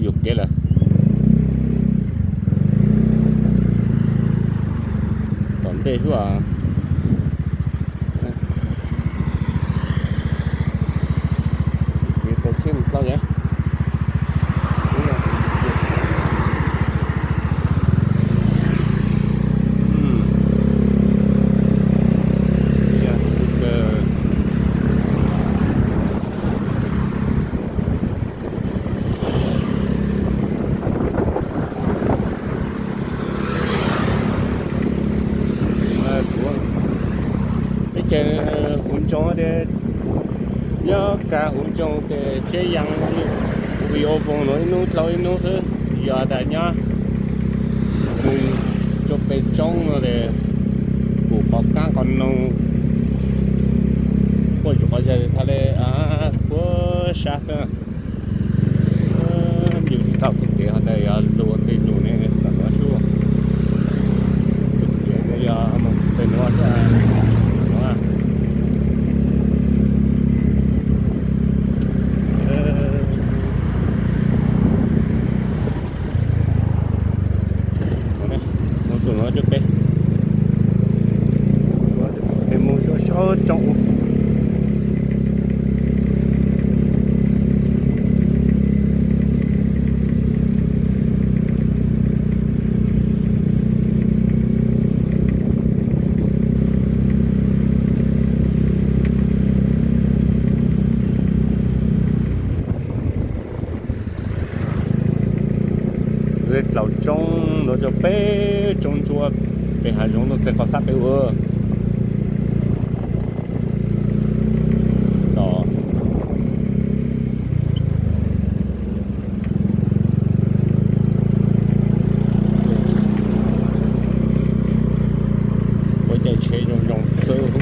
Yus kev lawm. Tom ntej xwb. Kev pes tshiab mus plaub yev. Teb chaws huv ntsoog tias nyob kav huv ntsoog ces tsheb yaa kuv yuav ua voog no ib hnub dlau ib hnub xwb. Yog tas nyob mus rau pem roob no ces pum qhov qaab qhov noog, quaj tsum qhov zag tha le puab sab xwb. Yus tsis tau tus kev ho tas yog lug tej num ne, tam no sub tus kev yog mus pem nuav xwb. Mus tus nuav rau pem, pem mus rau sab roob. Dlaus tsoob nuav rau pem tsoob ntsuab, pem hav zoov nuav txeeg qhov xab pem ua. Tom ua caij tsheb zoo zoo xwb.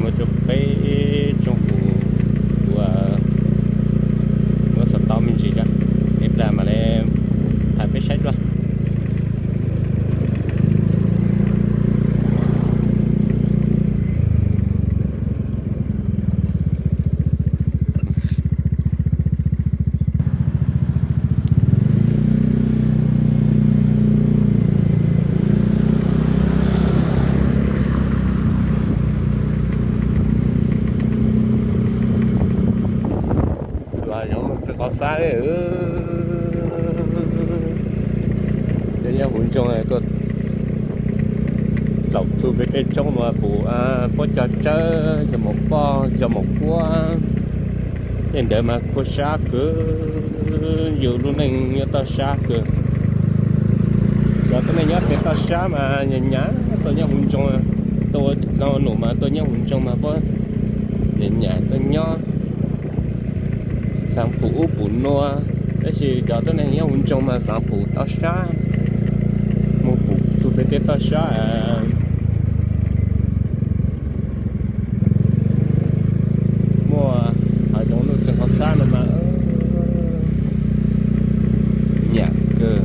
Mus rau peb tsoom kuv ua, muab xov tob me ntsis, ib plag mam li hais peb saib dua. Los zoo mus txog qhov xab li, tej nyob huv nroog tuaj txaus txug peb tej roob no puv, puab cog tsawb, cog maum poj, cog maum kuab, tej ntawd mas khuv sab kawg, yus lub neej nyob toj sab kawg. Cov tuab neeg nyob pem toj sab mas nyam nyam tuaj nyob huv nroog, tuaj ua tsis tau num mas tuaj nyob huv nroog mas puab nyam nyam tuaj nyob, xaav pum ub pum nua, tab sis cov tuab neeg nyob huv nroog mas xaav pum toj sab, mus pum tug pem tej toj sab. Muaj hav zoov nuav txog qhov xab no mas nyam kawg.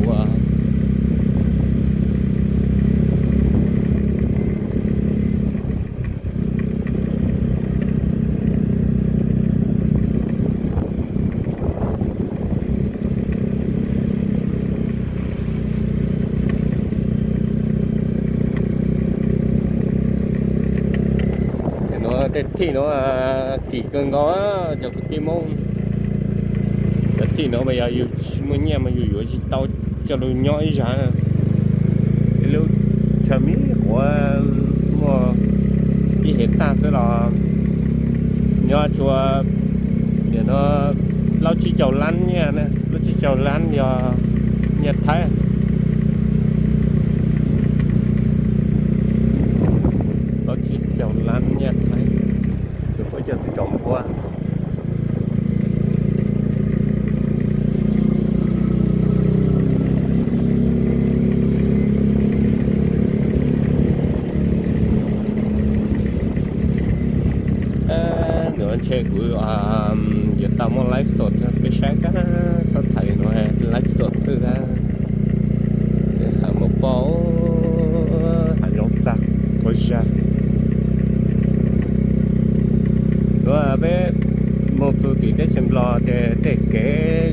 Ua Nuav tej thij nuav kim kawg nkaus cov kwv tij Moob. Cov thij nuav mas yog yus tsis muaj nyiaj mas yus yuav tsis tau coj lug nyob ib zag. Ib lub chaw me quav muaj ib hev tag xwb los nyob tsua, nim no plaub tsib caug lab nyiaj na, plaub tsib caug lab yog nyiaj Thaib. Plaub tsib caug lab nyiaj Thaib, tus puab coj txiv tsaus npuab. Ntawm ntshe kuv yuav tau muab laib xos rau peb saib kab. Hav mus pom hav zoov txag quav zag. Yuav peb mus txog tim teb chaws Nplog ces tej kev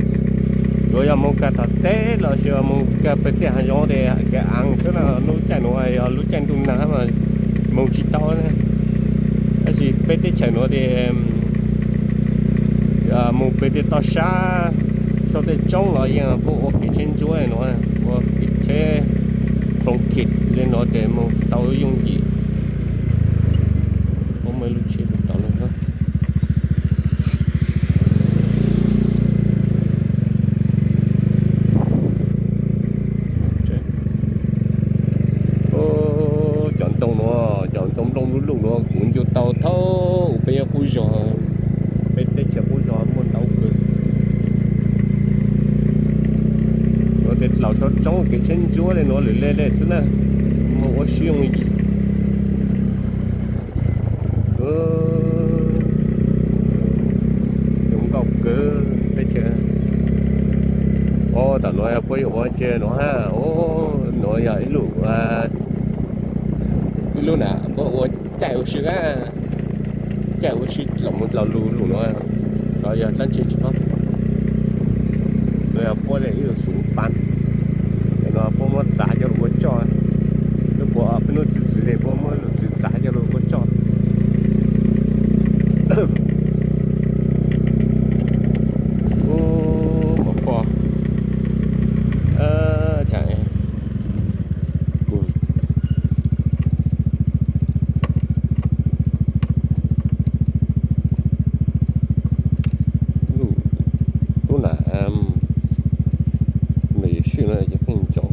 yuav yog mus kag tom teb los sis mus kag pem tej hav zoov ces kev aav xwb na. Lub caij nuav yog lub caij ntuj nag mas mus tsis tau. Tab sis peb teb chaws nuav ces mus pem tej toj sab, sau tej tsoob los yeej puab ua kev tsheb ntsuab nuav, ua kev tsheb ploov khim li nuav ces mus tau yooj yim. Puab muaj ib lub tsheb tod na. Cov ntoo nuav, cov ntoo nplooj luj luj nuav kuv ncu tau thaum ub peb qub zog, peb teb chaws qub zog muaj ntau kawg. Nuav tej dlaus sab tsoob kev tsheb ntsuab le nuav lwm le le xwb na, muaj ua siab yooj yim. Zoo nkauj kawg teb chaws. Tam nuav puab yuav ua tse nuav ha, nuav yog ib lub, ib lub na puab ua caij ua si, caij ua si los mus dlaus lug lug nuav, xyov yog dlaab tsi tsis paub. Nuav yog puab le ib lub xum pab, no puab muab txav coj lug ua tsoj. Lub puas peb nub txwv txwv le puab muab lub txwv txav coj lug ua tsoj. Ub, mov poj, lub na, me yuav swj no ces pheej ntso.